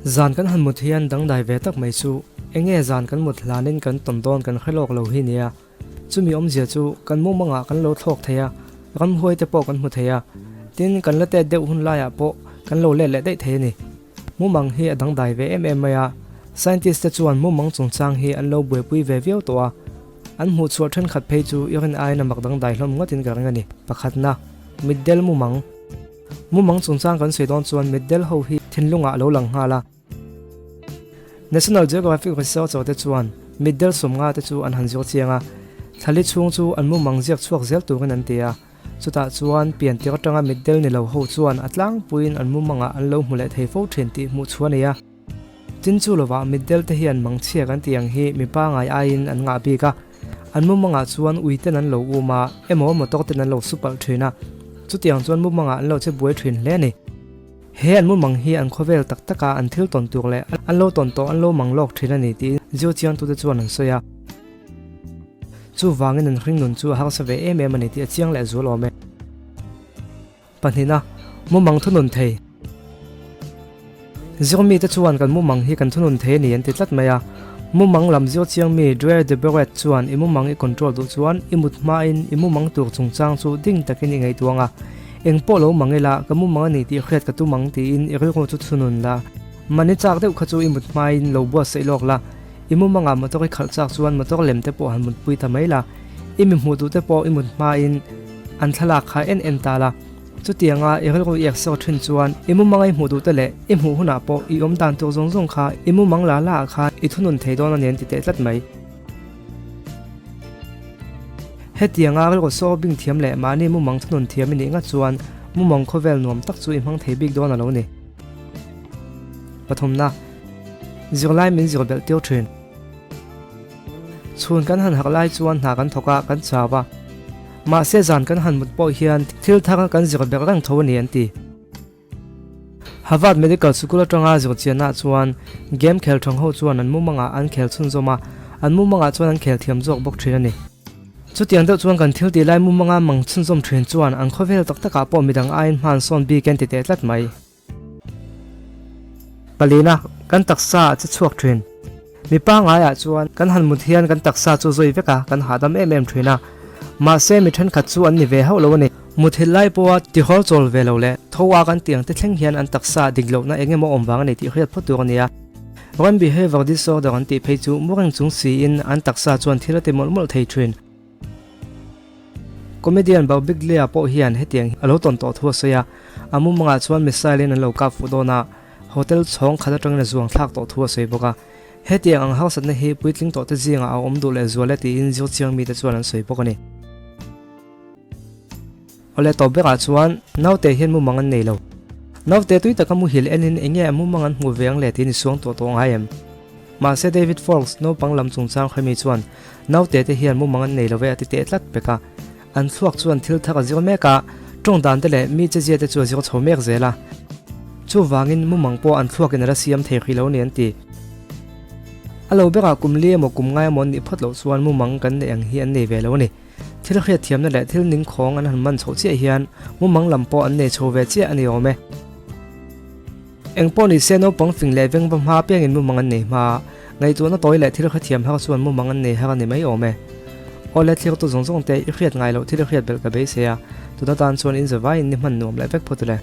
Zan kan han mut hian dangdai ve tak mai chu enge zan kan mut hlanin kan tawn dawn kan hre lawk lo hi nia. Chumi awmzia chu kan mumangah kan lo thlawk thei a, ramhuai te pawh kan hmu thei a, tin kan la tet deuh hun laiah pawh kan lo let leh daih thei a ni. Mumang hi a dangdai ve em em mai a, scientist te chuan mumang chungchang hi an lo buaipui ve viau tawh a, an hmuhchhuah thenkhat phei chu i rin aiin a mak dangdai hlawm ngawtin ka ring a ni. Pakhatna, mitdel mumang. Mumang chungchang kan sawi dawn chuan mitdel ho hi thinlungah a lo lang nghal a. National Geographic researcher te chuan mitdel 50 te chu an han zir chiang a, thlali chhung chu an mumang ziak chhuak zel turin an ti a. Chutah chuan pian tir atanga mitdel ni lo ho chuan a tlangpuiin an mumangah an lo hmu leh thei fo thin tih hmuh chhuah a nei a. Tin chu lovah mitdel te hian mangchhia kan tih ang hi mi pangai aiin an ngah bik a. An mumangah chuan ui ten an lo um a, emaw motor ten an lo su palh thin a. Chutiang chuan mumangah an lo che buai thin hle a ni. He an mumang hi an khawvel tak taka an thil tawn tur leh an lo tawn tawh an lo mang lawk thin a ni tiin zir chiangtute chuan an sawi a. Chuvangin an hringnun chu a harsa ve em em a ni tih a chiang leh zual awm e. Pahnihna, mumang thunun thei. Zirmite chuan kan mumang hi kan thunun thei a ni an ti tlat mai a. Mumang lam zir chiang mi Dre de Beret chuan i mumang i control duh chuan i mut hmain i mumang tur chungchang chu ding takin i ngaihtuang a. Eng pawh lo mang ila, ka mumang a ni tih hriat ka tum ang tiin i rilru chu thunun la. Mahni chak deuh kha chu i mut hmain lo buatsaih lawk la. I mumangah motor i khalh chak chuan motor lem te pawh han mutpui ta mai la. I mi hmuh duh te pawh i mut hmain an thlalak kha en en ta la. Chutianga i rilru i eksawr thin chuan i mumanga i hmuh duh te leh i hmuh hunah pawh i awm dan tur zawng zawng kha i mumang la la ah khan i thunun thei dawn a ni an ti teh tlat mai. Hetianga rilru sawr bing thiam leh mahni mumang thunun thiam i nih ngat chuan mumang khawvel nuam tak chu i hmang thei bik dawn a lo ni. Pathumna. Zirlai min zir belh tir thin. Chhun kan han harh lai chuan hna kan thawk a, kan chau a. Mahse zan kan han mut pawh hian thil thar kan zir ber reng tho a ni an ti. Harvard Medical School atanga zir chianah chuan game khel thang ho chuan an mumangah an khel chhunzawm a, an mumangah chuan an khel thiam zawk bawk thin a ni. Chutiang deuh chuan kan thil tih lai mumanga mang chhunzawm thin chuan an khawvel tak takah pawh midang aiin hman sawn bik an ti teh tlat mai. Palina, kan taksa a che chhuak thin. Mi pangaiah chuan kan han mut hian kan taksa chu zawi vek a, kan hahdam em em thin a. Mahse mi thenkhat chu an ni ve hauh lo a ni. Muthilh lai pawha tihawr chawl ve lo leh tho a kan tiang te thleng hian an taksa dik lohna eng emaw awm vang a ni tih hriat phawt tur a ni a. Rem behavior disorder an tih phei chu mu reng chung siin an taksa chuan thil a ti mawlh mawlh thei thin. Comedian Barbiglia pawh hian hetiang hi a lo tawn tawh thu a sawi a, a mumangah chuan missile in an lo kap fuh dawn a, hotel chhawng khat atangin a zuang thlak tawh thu a sawi bawk a. Hetiang ang harsatna hi puitling tawhte zingah a awm duh leh zual e tiin zir chiang mite chuan an sawi bawk a ni. Awle tawp berah chuan naute hian mumang an nei lo. Naute tui taka muhil enin enge a mumang an hmuh ve ang le tiin i suang tawh tawh ngai em? Mahse David Foulkes naupang lam chungchang hremi chuan naute te hian mumang an nei lo ve a ti teh tlat pek a. An thluak chuan thil thar a zir mek a, tawng dan te leh mi chezia te chu a zir chho mek zel a. Chuvangin mumang pawh an thluakin a la siam thei hrih lo ni an ti. A lo berah kum li emaw kum ngai emaw an nih phawt loh chuan mumang kan neih ang hi an nei ve lo a ni. Thil hriatthiamna leh thil ningkhawng an han man chhoh chiah hian mumang lam pawh an nei chho ve chiah a ni awm e. Eng pawh ni se naupang fing leh veng va hma piangin mumang an nei hma, ngaihtuahna tawi leh thil hrethiam har chuan mumang an nei har a ni mai awm e. Awle thlir tu zawng zawng te i hriat ngai loh thil i hriat belh ka beisei a, tuna tan chuan in zavaiin ni hman nuam leh vek phawt ule.